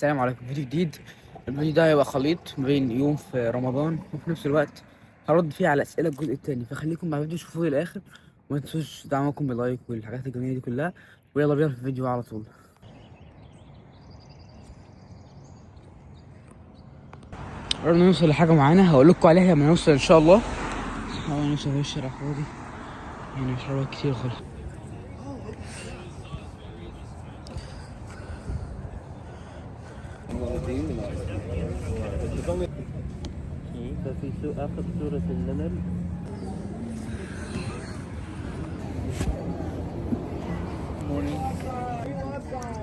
السلام عليكم. فيديو جديد. الفيديو ده هيبقى خليط بين يوم في رمضان وفي نفس الوقت هرد فيه على اسئلة الجزء التاني، فخليكم مع الفيديو شوفوه للاخر وما تنسوش دعمكم بال like والحاجات الجميلة دي كلها، ويلا بينا في الفيديو على طول. قربنا نوصل لحاجة معينة هقول لكم عليها لما نوصل ان شاء الله. نحاول نوصل في الشارع فاضي، يعني مش عربيات كتير خالص. ففي آخر سورة النمل.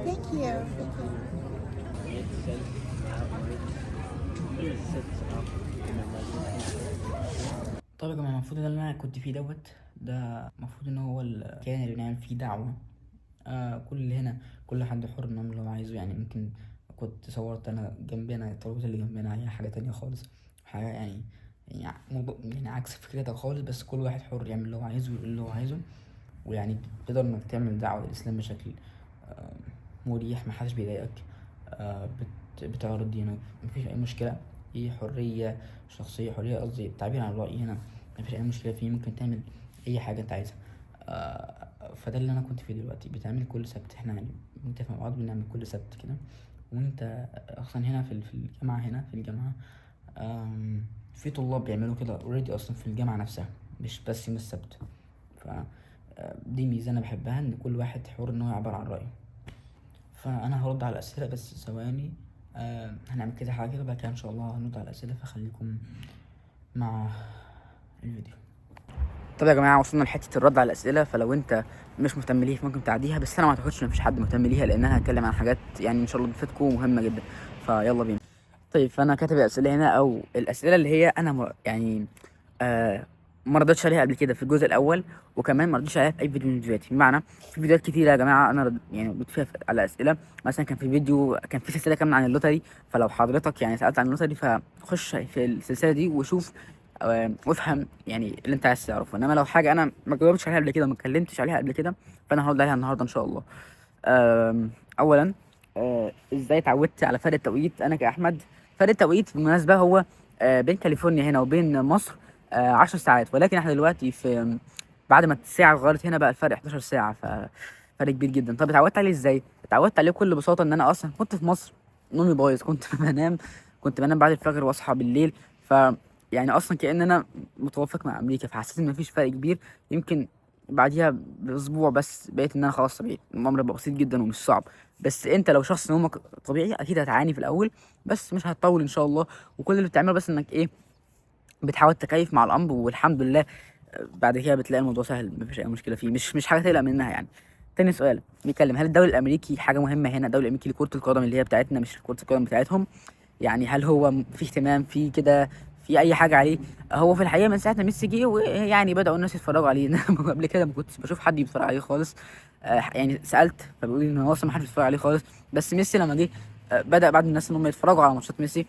Thank you. طيب يا جماعة، المفروض ان انا كنت فيه دوت ده المفروض ان هو المكان اللي بنعمل فيه دعوه. كل هنا كل حد حر انه يعمل اللي هو عايزه، يعني ممكن كنت صورت انا جنبنا الترابيزة اللي جنبنا هي حاجة تانية خالص، حاجة يعني موضوع يعني عكس فكرتك خالص، بس كل واحد حر يعمل اللي هو عايزه ويقول اللي هو عايزه، ويعني تقدر انك تعمل دعوه للاسلام بشكل مريح، محدش بيضايقك، بتعرض دينك، مفيش اي مشكلة. ايه حرية شخصية، حرية قصدي التعبير عن الراي هنا مفيش اي مشكلة فيه، ممكن تعمل اي حاجة انت عايزها. فده اللي انا كنت فيه دلوقتي. بتعمل كل سبت، احنا يعني بنتفق مع بعض بنعمل كل سبت كده، وانت اصلا هنا في الجامعة، هنا في الجامعة، في طلاب بيعملوا كده already اصلا في الجامعة نفسها، مش بس يوم السبت. دي ميزة انا بحبها، ان كل واحد حر ان هو يعبر عن رايه. فانا هرد على الاسئلة بس ثواني، هنعمل كده حاجة كده بعد كده ان شاء الله هنرد على الاسئلة، فخليكم مع الفيديو. طب يا جماعة، وصلنا لحته الرد على الاسئلة، فلو انت مش مهتم ليها ممكن تعديها، بس انا ما اعتقدش ان مفيش حد مهتم ليها، لان انا هتكلم عن حاجات يعني ان شاء الله تفيدكم مهمة جدا، فيلا بينا. طيب، فانا كاتب الاسئلة هنا، او الاسئلة اللي هي انا ما ردتش عليها قبل كده في الجزء الاول، وكمان ما ردتش عليها في اي فيديو من فيديوهاتي. بمعنى في فيديوهات كتيرة يا جماعة انا رديت فيها على اسئلة، مثلا كان في فيديو، كان في سلسلة كاملة عن ال lottery، فلو حضرتك يعني سالت عن ال lottery فخش في السلسلة دي وشوف، وافهم يعني اللي انت عايز تعرفه. انما لو حاجة انا ما جاوبتش عليها قبل كده وما اتكلمتش عليها قبل كده، فانا هرد عليها النهارده ان شاء الله. اولا، ازاي اتعودت على فرق التوقيت؟ انا كاحمد فرق التوقيت بالمناسبة هو، بين كاليفورنيا هنا وبين مصر، 10 ساعات، ولكن احنا دلوقتي في بعد ما الساعة اتغيرت هنا بقى الفرق 11 ساعة، ففرق كبير جدا. طب اتعودت عليه ازاي؟ اتعودت عليه بكل بساطة ان انا اصلا كنت في مصر نومي بايظ، كنت بنام بعد الفجر واصحى بالليل، ف يعني اصلا كأن انا متوافق مع امريكا، فحسيت ان مفيش فرق كبير. يمكن بعديها باسبوع بس بقيت ان انا خلاص طبيعي، الامر بقى بسيط جدا ومش صعب. بس انت لو شخص نومك طبيعي اكيد هتعاني في الاول، بس مش هتطول ان شاء الله، وكل اللي بتعمله بس انك ايه، بتحاول تكيف مع الامر، والحمد لله بعد كده بتلاقي الموضوع سهل، مفيش اي مشكلة فيه، مش حاجة تقلق منها يعني. تاني سؤال بيتكلم، هل الدوري الامريكي حاجة مهمة هنا؟ الدوري الامريكي لكرة القدم اللي هي بتاعتنا، مش كره القدم بتاعتهم، يعني هل هو في اهتمام في كده، في اي حاجة عليه؟ هو في الحقيقة من ساعة ما ميسي جه ويعني بداوا الناس يتفرجوا عليه. قبل كده ما كنتش بشوف حد بيتفرج عليه خالص، يعني سالت فبيقولوا لي ان هو اصلا ما حدش بيتفرج عليه خالص، بس ميسي لما جه، بدا بعد الناس ان هم يتفرجوا على ماتشات ميسي.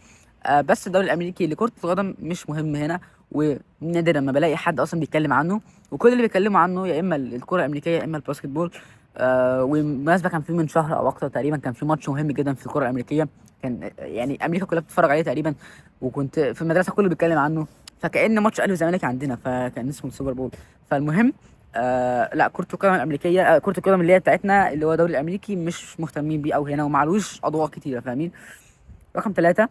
بس الدوري الامريكي لكرة القدم مش مهم هنا، ونادرا ما بلاقي حد اصلا بيتكلم عنه، وكل اللي بيتكلموا عنه يا اما الكره الامريكية يا اما ال basketball. وبالمناسبة كان في من شهر او اكتر تقريبا كان في ماتش مهم جدا في الكره الامريكية، كان يعني امريكا كلها بتتفرج عليه تقريبا، وكنت في المدرسة كله بيتكلم عنه، فكأن ماتش اهلي وزمالك عندنا، فكان اسمه ال Super Bowl. فالمهم، لا كرة القدم الأمريكية، كرة القدم اللي هي بتاعتنا اللي هو الدوري الأمريكي مش مهتمين بيه أوي هنا، ومعلوش أضواء كتيرة، فاهمين؟ رقم 3،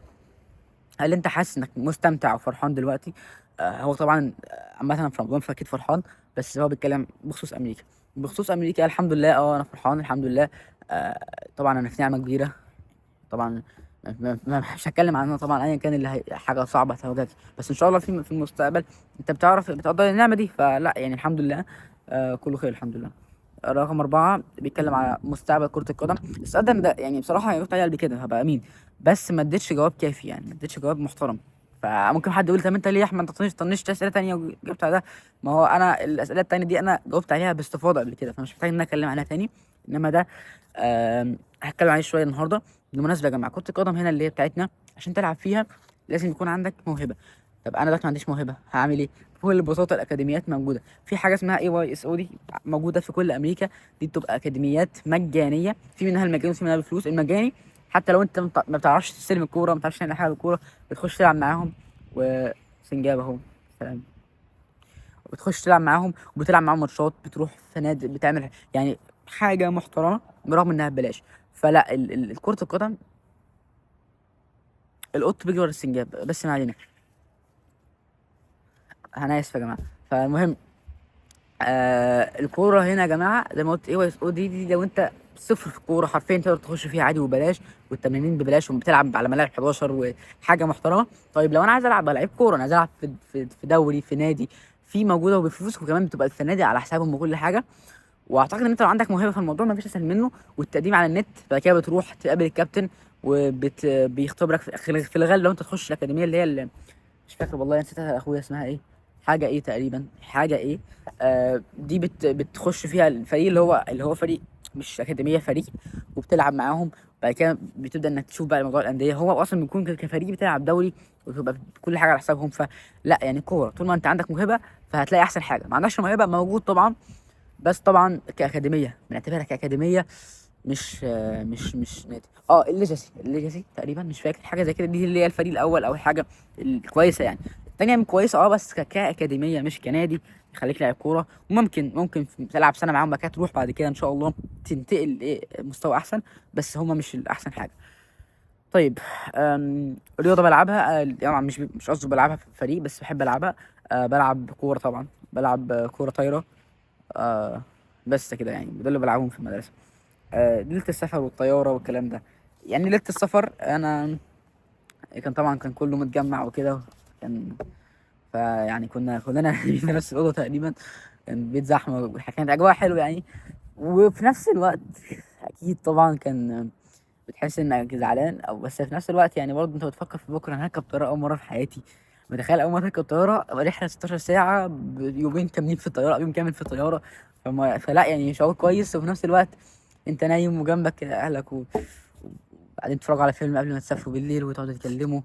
هل أنت حاسس إنك مستمتع وفرحان دلوقتي؟ هو طبعاً، عامة في رمضان فأكيد فرحان، بس هو بيتكلم بخصوص أمريكا. بخصوص أمريكا الحمد لله، أنا فرحان الحمد لله. طبعاً أنا في نعمة كبيرة، طبعاً مش هتكلم عنها طبعاً، أياً كان اللي حاجة صعبة هتواجهك، بس إن شاء الله في المستقبل أنت بتقدر النعمة دي، فلا يعني الحمد لله، كله خير الحمد لله. رقم 4 بيتكلم على مستقبل كرة القدم. السؤال ده بصراحة جاوبت عليه قبل كده، هبقى أمين، بس ما اديتش جواب كافي، يعني ما اديتش جواب محترم. فممكن حد يقول طب انت ليه يا احمد طنشت اسئلة تانية وجاوبت على ده؟ ما هو انا الاسئلة التانية دي انا جاوبت عليها باستفاضة قبل كده، فمش محتاج ان انا اتكلم عليها تاني. انما ده، هتكلم عليه شوية النهارده. بالمناسبة يا جماعة، كره القدم هنا اللي هي بتاعتنا عشان تلعب فيها لازم يكون عندك موهبة. طب انا دلوقتي ما عنديش موهبة، هعمل ايه؟ بكل بساطة الاكاديميات موجودة، في حاجة اسمها AYSO دي موجودة في كل امريكا، دي بتبقى اكاديميات مجانية، في منها المجاني وفي منها بفلوس. المجاني حتى لو انت ما بتعرفش تستلم الكوره، ما بتعرفش تعمل حاجة بالكوره، بتخش تلعب معاهم. وسنجاب اهو، سلام. بتخش تلعب معاهم وبتلعب معاهم ماتشات، بتروح فنادق، بتعمل يعني حاجة محترمه برغم انها ببلاش. فلا كره القدم، القط بيجري ورا السنجاب، بس ما علينا، انا اسف يا جماعة. فالمهم الكورة هنا يا جماعة زي ما قلت AYSO دي لو انت صفر في الكورة حرفيا تقدر تخش فيها عادي وببلاش، والتمرينين ببلاش، وبتلعب على ملاعب 11 وحاجه محترمه. طيب لو انا عايز العب لعيب كوره، انا عايز العب في دوري، في نادي، في موجودة وبفلوس، وكمان بتبقى الفنادق على حسابهم وكل حاجة. واعتقد ان انت لو عندك موهبة في الموضوع مفيش اسهل منه. والتقديم على النت، بعد كده بتروح تقابل الكابتن وبيختبرك في الغالب لو انت تخش الاكاديمية اللي هي اللي مش فاكر والله نسيتها اخويا اسمها ايه، حاجة ايه تقريبا، حاجة ايه، دي بتخش فيها الفريق اللي هو فريق مش اكاديميه، فريق، وبتلعب معاهم. بعد كده بتبدا انك تشوف بقى موضوع الاندية، هو اصلا بيكون كفريق بتلعب دوري وتبقى كل حاجة على حسابهم. فلا يعني كورة طول ما انت عندك موهبة فهتلاقي احسن حاجه، ما عندكش موهبة موجود طبعا، بس طبعا كاكاديميه بنعتبرها كاكاديميه، مش مش مش نادي. ال Legacy، ال Legacy تقريبا مش فاكر حاجة زي كده، دي اللي هي الفريق الاول او الحاجة الكويسة يعني. الثانية كويسة بس كاكاديميه مش كنادي، يخليك لاعب كورة، وممكن تلعب سنة معاهم بعد كده تروح بعد كده ان شاء الله تنتقل مستوى احسن، بس هما مش الاحسن حاجة. طيب رياضة بلعبها، يعني مش قصدي بلعبها في فريق، بس بحب العبها. بلعب كورة طبعا، بلعب كورة طايره، بس كده يعني، ده اللي بلعبهم في المدرسة. ليلة السفر والطياره والكلام ده، يعني ليلة السفر انا كان طبعا كان كله متجمع وكده، كان فيعني كنا كلنا في نفس الاوضة تقريبا، كان بيت زحمة، كانت اجواء حلوة يعني. وفي نفس الوقت اكيد طبعا كان بتحس انك زعلان او بس في نفس الوقت يعني برضه انت بتفكر في بكره، انا هركب طيارة اول مرة في حياتي، متخيل اول مرة اركب طيارة رحله 16 ساعة، يومين كاملين في الطيارة، يوم كامل في الطيارة، فلا يعني شعور كويس. وفي نفس الوقت انت نايم وجنبك اهلك وبعدين تتفرجوا على فيلم قبل ما تسافروا بالليل وتقعدوا تتكلموا،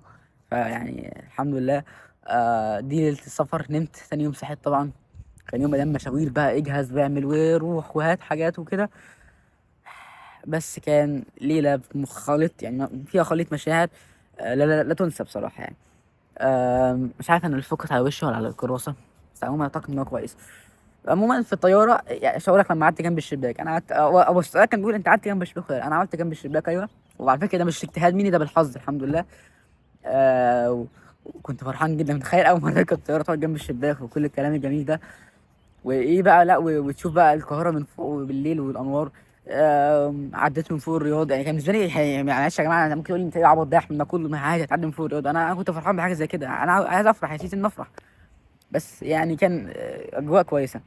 فيعني الحمد لله. دي ليلة السفر، نمت. ثاني يوم صحيت طبعا كان يوم مليان مشاوير بقى، اجهز واعمل وروح وهات حاجات وكده، بس كان ليلة مخلط يعني فيها خليط مشاعر لا لا لا تنسى بصراحة يعني. مش عارف انا ال focus على وشي ولا على الكراسة، بس عموما اعتقد ان هو كويس. عموما في الطيارة يعني شعورك لما قعدت جنب الشباك، انا قعدت أو السؤال كان بيقول انت قعدت جنب الشباك ولا لا؟ انا قعدت جنب الشباك ايوه، وعلى فكرة ده مش اجتهاد مني، ده بالحظ الحمد لله. وكنت فرحان جدا، متخيل اول مرة اركب طيارة تقعد جنب الشباك وكل الكلام الجميل ده، وايه بقى لا وتشوف بقى القاهرة من فوق وبالليل والانوار. عديت من فوق الرياض، يعني كان بالنسبة لي معلش يا جماعة، انا ممكن تقول لي انت ايه العبط ده يا احمد، ما كله ما عادي هتعدي من فوق الرياض، انا كنت فرحان بحاجة زي كده، انا عايز افرح يا سيدي نفرح، بس يعني كان اجواء كويسة.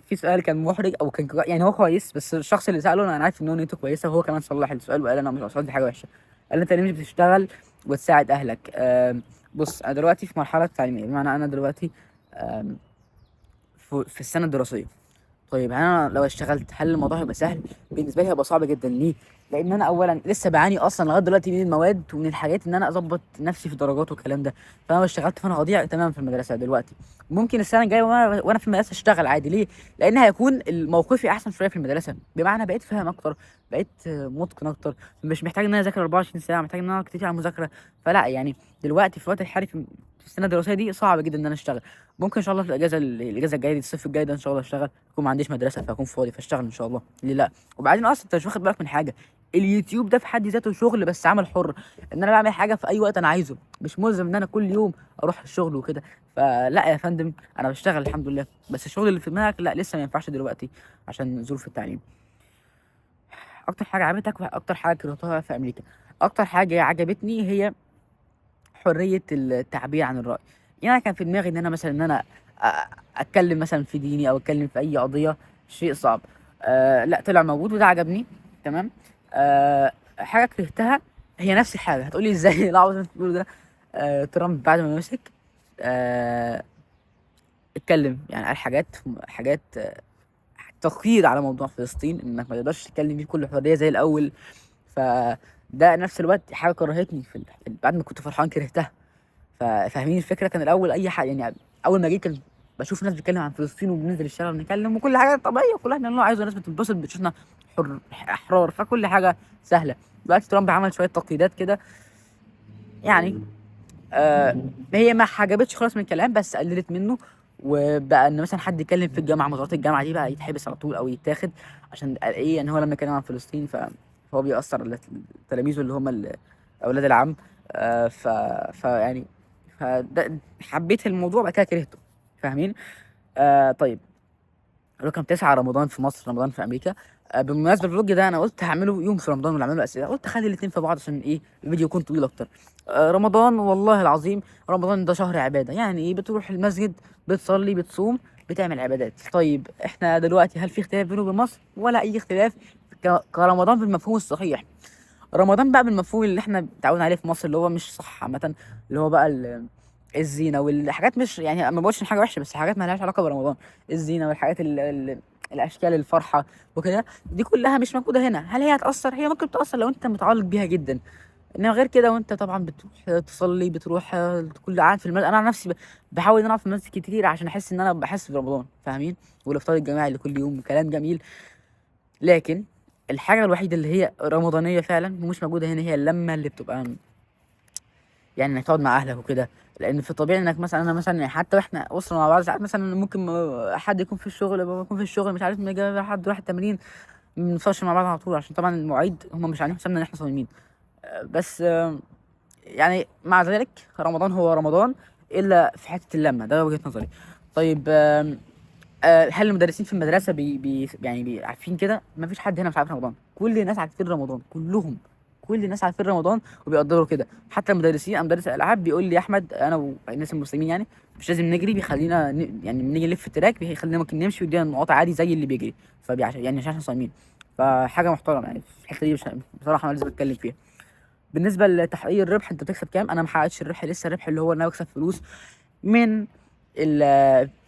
في سؤال كان محرج او كان يعني هو كويس، بس الشخص اللي ساله انا عارف ان هو نيته كويسة، وهو كمان صلح السؤال وقال انا مش قصدي حاجة وحشة، قال انت ليه مش بتشتغل وتساعد اهلك؟ بص انا دلوقتي في مرحلة تعليمية، بمعنى انا دلوقتي في السنة الدراسية. طيب انا لو اشتغلت هل الموضوع هيبقى سهل؟ بالنسبة لي هيبقى صعب جدا. ليه؟ لان انا اولا لسه بعاني اصلا لغاية دلوقتي من المواد ومن الحاجات ان انا اظبط نفسي في درجات والكلام ده، فانا لو اشتغلت فانا هضيع تماما في المدرسة دلوقتي. ممكن السنة الجاية وانا في المدرسة اشتغل عادي. ليه؟ لان هيكون موقفي احسن شوية في المدرسة، بمعنى بقيت فاهم اكتر، بقيت متقن اكتر، مش محتاج ان انا اذاكر 24 ساعة، محتاج ان انا اكتفي على المذاكرة. فلا يعني دلوقتي في الوقت الحالي في السنة الدراسية دي صعب جدا ان انا اشتغل. ممكن ان شاء الله في الاجازة الجاية دي، الصيف الجاي ده ان شاء الله اشتغل، يكون ما عنديش مدرسه فاكون فاضي فاشتغل ان شاء الله، ليه لا؟ وبعدين اصلا انت مش واخد بالك من حاجة، اليوتيوب ده في حد ذاته شغل بس عمل حر، ان انا بعمل حاجة في اي وقت انا عايزه، مش ملزم ان انا كل يوم اروح الشغل وكده. فلا يا فندم انا بشتغل الحمد لله، بس الشغل اللي في دماغك لا لسه ما ينفعش دلوقتي عشان ظروف التعليم. اكتر حاجة عجبتك واكتر حاجة كرهتها في امريكا؟ اكتر حاجة عجبتني هي حرية التعبير عن الراي. يعني انا كان في دماغي ان انا مثلا ان انا اتكلم مثلا في ديني او اتكلم في اي قضية، شيء صعب. لا طلع موجود وده عجبني تمام. حاجة كرهتها هي نفس الحاجة، هتقولي ازاي العبط اللي انت بتقوله ده؟ ترامب بعد ما مسك، اتكلم يعني قال حاجات، تقييد على موضوع فلسطين، انك ما تقدرش تتكلم فيه بكل حرية زي الاول. فده نفس الوقت حاجة كرهتني في بعد ما كنت فرحان كرهتها. ففاهمين الفكرة؟ كان الاول اي حاجة يعني اول ما جيت كان بشوف ناس بتتكلم عن فلسطين وبننزل الشارع ونتكلم وكل حاجة طبيعية، وكل واحد اللي هو عايزه، الناس بتنبسط بتشوفنا حر احرار، فكل حاجة سهلة. دلوقتي ترامب عمل شوية تقييدات كده يعني، هي ما حجبتش خالص من الكلام بس قللت منه، وبقى ان مثلا حد يتكلم في الجامعة، مظاهرات الجامعة دي بقى يتحبس على طول او يتاخد، عشان قال ايه ان هو لما يتكلم عن فلسطين فهو بيأثر على تلاميذه اللي هم اولاد العم. آه ف فيعني فده حبيت الموضوع بعد كده كرهته، فاهمين؟ طيب رقم 9، رمضان في مصر، رمضان في امريكا. بالمناسبة ال vlog ده انا قلت هعمله يوم في رمضان ولا هعمله اسئلة، قلت خلي الاثنين في بعض عشان ايه الفيديو يكون طويل اكتر. رمضان والله العظيم رمضان ده شهر عباده، يعني ايه؟ بتروح المسجد، بتصلي، بتصوم، بتعمل عبادات. طيب احنا دلوقتي هل في اختلاف بينه وبين مصر؟ ولا اي اختلاف كرمضان بالمفهوم الصحيح. رمضان بقى بالمفهوم اللي احنا متعودين عليه في مصر، اللي هو مش صح عامة، اللي هو بقى الزينة والحاجات، مش يعني ما بقولش إن حاجة وحشة، بس حاجات ما لهاش علاقة برمضان، الزينة والحاجات الاشكال الفرحة وكده، دي كلها مش موجودة هنا. هل هي هتاثر؟ هي ممكن تاثر لو انت متعلق بيها جدا، انما غير كده وانت طبعا بتروح تصلي، بتروح كل قاعد في المسجد. انا عن نفسي بحاول ان انا اقعد في المسجد كتير عشان احس ان انا بحس برمضان، فاهمين؟ والافطار الجماعي اللي كل يوم كلام جميل. لكن الحاجة الوحيدة اللي هي رمضانيه فعلا ومش موجودة هنا هي اللمة اللي بتبقى يعني انك تقعد مع اهلك وكده، لان في الطبيعي انك مثلا، انا مثلا يعني حتى واحنا اسره مع بعض ساعات مثلا ممكن حد يكون في الشغل، بابا يكون في الشغل، مش عارف، حد راح التمرين، ما بنفطرش مع بعض على طول، عشان طبعا المواعيد هم مش عاملين حسابنا ان احنا صايمين. بس يعني مع ذلك رمضان هو رمضان الا في حتة اللمة، ده وجهه نظري. طيب هل المدرسين في المدرسة بي بي يعني بي عارفين كده؟ ما فيش حد هنا مش عارف رمضان، كل الناس عارفين رمضان، كلهم، كل الناس عارفين رمضان وبيقدروا كده. حتى المدرسين، انا مدرس الالعاب بيقول لي يا احمد، انا والناس المسلمين يعني مش لازم نجري، بيخلينا يعني بنيجي نلف ال track بيخلينا ممكن نمشي ويدينا النقاط عادي زي اللي بيجري، يعني عشان احنا صايمين، فحاجه محترمه يعني في الحتة دي، مش بصراحة انا لازم اتكلم فيها. بالنسبة لتحقيق الربح، انت بتكسب كام؟ انا ما حققتش الربح لسه، الربح اللي هو ان انا بكسب فلوس من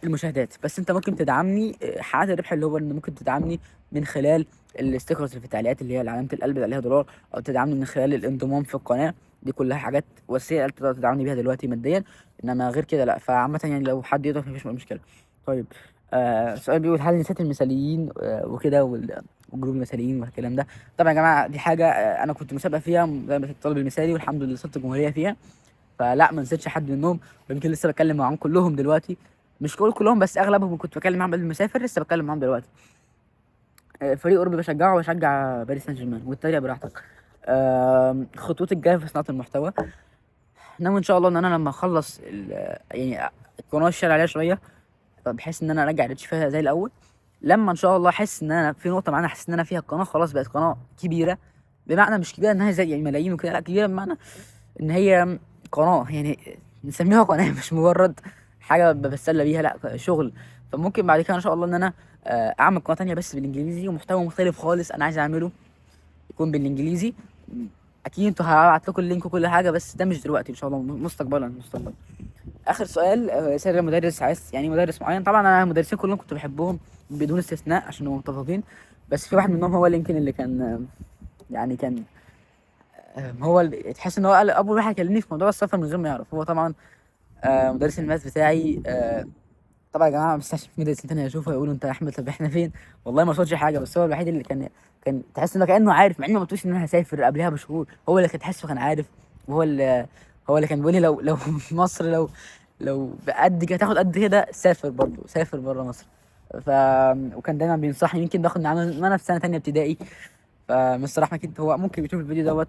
المشاهدات، بس انت ممكن تدعمني. حققت الربح اللي هو ان ممكن تدعمني من خلال ال stickers اللي في التعليقات اللي هي علامة القلب اللي عليها دولار، او تدعمني من خلال الانضمام في القناة، دي كلها حاجات وسائل تقدر تدعمني بيها دلوقتي ماديا، انما غير كده لا. فعامه يعني لو حد يقدر مفيش مشكلة. طيب سؤال بيقول هل نسيت المثاليين، وكده وجروب المثاليين والكلام ده؟ طبعا يا جماعة دي حاجة، انا كنت مسابقة فيها زي ما الطالب المثالي، والحمد لله وصلت الجمهورية فيها، فلا ما نسيتش حد منهم، ويمكن لسه بتكلم معاهم كلهم دلوقتي، مش كلهم بس اغلبهم كنت بتكلم معاهم قبل ما اسافر، لسه بتكلم معاهم دلوقتي. فريق اوروبي بشجعه، وبشجع باريس سان جيرمان، والتريق براحتك. خطوتي الجاية في صناعة المحتوى، ناوي ان شاء الله ان انا لما اخلص يعني القناة اشتغل عليها شوية، بحيث ان انا ارجع reach فيها زي الاول. لما ان شاء الله احس ان انا في نقطة معينة احس ان انا فيها القناة خلاص بقت قناة كبيرة، بمعنى مش كبيرة انها زي يعني ملايين وكده، لا كبيرة بمعنى ان هي قناة، يعني نسميها قناة مش مجرد حاجة بتسلى بيها، لا شغل. فممكن بعد كده ان شاء الله ان انا، اعمل قناة تانية بس بالانجليزي، ومحتوى مختلف خالص انا عايز اعمله يكون بالانجليزي. اكيد انتوا هبعت لكم ال link وكل حاجة، بس ده مش دلوقتي ان شاء الله، مستقبلا. اخر سؤال، سؤال مدرس عايز يعني مدرس معين. طبعا انا المدرسين كلهم كنت بحبهم بدون استثناء عشان نبقى متفقين، بس في واحد منهم هو اللي يمكن اللي كان، يعني كان، هو اللي تحس ان هو قال اول واحد كلمني في موضوع السفر من غير ما يعرف. هو طبعا، مدرس ال math بتاعي. طبعا يا جماعة بس عشان في مدرسين تانية يشوفوا يقولوا انت يا احمد طب احنا فين، والله ما صوتش حاجة، بس هو الوحيد اللي كان تحس انه كانه عارف، مع انه ما قلتوش ان انا هسافر قبلها بشهور، هو اللي كان تحسه كان عارف، وهو اللي هو اللي كان بيقول لي لو في مصر لو بقد كده تاخد قد كده سافر برضه، سافر بره مصر. وكان دايما بينصحني، يمكن باخد معاه من وانا في سنة تانية ابتدائي. فمستر احمد اكيد هو ممكن بيشوف الفيديو دوت،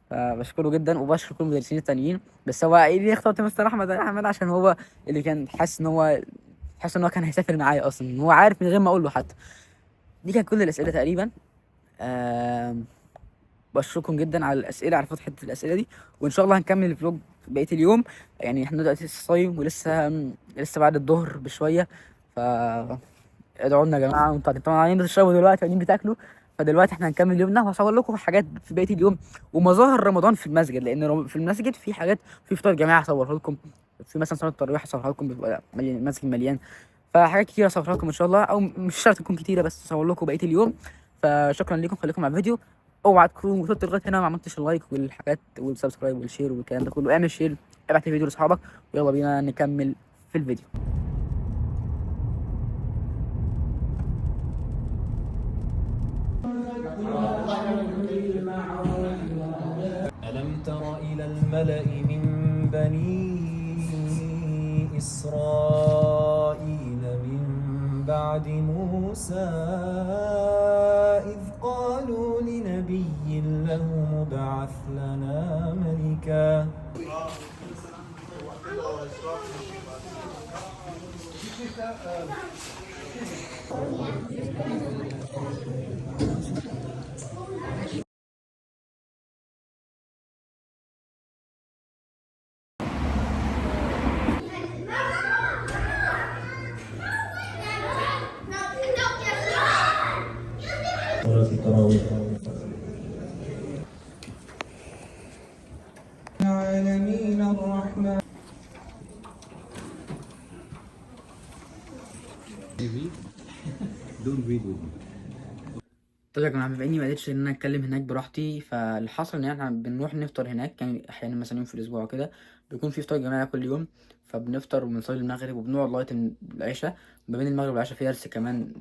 فبشكره جدا وبشكر كل المدرسين التانيين. بس هو ايه ليه اخترت مستر احمد؟ عشان هو اللي كان حاسس ان هو كان هيسافر معايا اصلا، هو عارف من غير ما اقول له حتى. دي كانت كل الاسئلة تقريبا. بشكركم جدا على الاسئلة، على فتحه الاسئلة دي، وان شاء الله هنكمل ال vlog بقية اليوم. احنا دلوقتي لسه صايم ولسه بعد الظهر بشوية، ف ادعوا لنا يا جماعة. وانتوا طبعا قاعدين بتشربوا دلوقتي وقاعدين بتاكلوا، فدلوقتي احنا هنكمل يومنا، وهصور لكم حاجات في بقية اليوم ومظاهر رمضان في المسجد، لان في المسجد في حاجات، في فطار جماعي هصورها لكم، في مثلا صلاة التراويح هصورها لكم، بيبقى مليان، المسجد مليان، فحاجات كتيرة هصورها لكم ان شاء الله، او مش شرط تكون كتيرة بس هصور لكم بقية اليوم. فشكرا لكم، خليكم على الفيديو. اوعى تكونوا وصلت لغاية هنا ما عملتش ال like والحاجات وال subscribe وال share والكلام ده كله، اعمل share، ابعت الفيديو لاصحابك، ويلا بينا نكمل في الفيديو. الملأ من بني إسرائيل من بعد موسى إذ قالوا لنبي لهم ابعث لنا ملكا. صلاة التراويح. العالمين الرحمن. Don't read with me. طيب يا جماعة، بما اني ما قدرتش ان انا اتكلم هناك براحتي، فاللي حصل ان احنا بنروح نفطر هناك، يعني احيانا مثلا يوم في الاسبوع كده بيكون في فطار جماعي كل يوم، فبنفطر وبنصلي المغرب وبنقعد لغاية العشاء. ما بين المغرب والعشاء في درس كمان،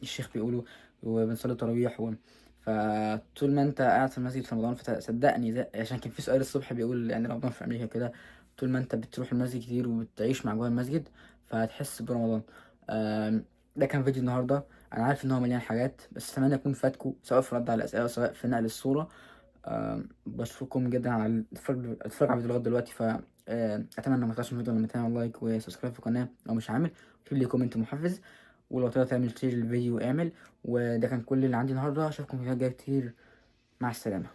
الشيخ بيقوله، وبنصلي التراويح فطول ما انت قاعد في المسجد في رمضان فصدقني ده، عشان كان في سؤال الصبح بيقول يعني رمضان في امريكا كده، طول ما انت بتروح المسجد كتير وبتعيش مع جوه المسجد فهتحس برمضان. ده كان فيديو النهارده، انا عارف ان هو مليان حاجات، بس اتمنى يكون فاتكم سواء في رد على الاسئلة سواء في نقل الصورة. بشكركم جدا على الاتفرج على الفيديو لغاية دلوقتي، ف اتمنى ما تقطعش الفيديو لما تعمل like و subscribe في القناة لو مش عامل، اكتب لي comment محفز، ولو تقدر تعمل share للفيديو اعمل. وده كان كل اللي عندي النهارده، اشوفكم في فيديوهات جاية كتير، مع السلامة.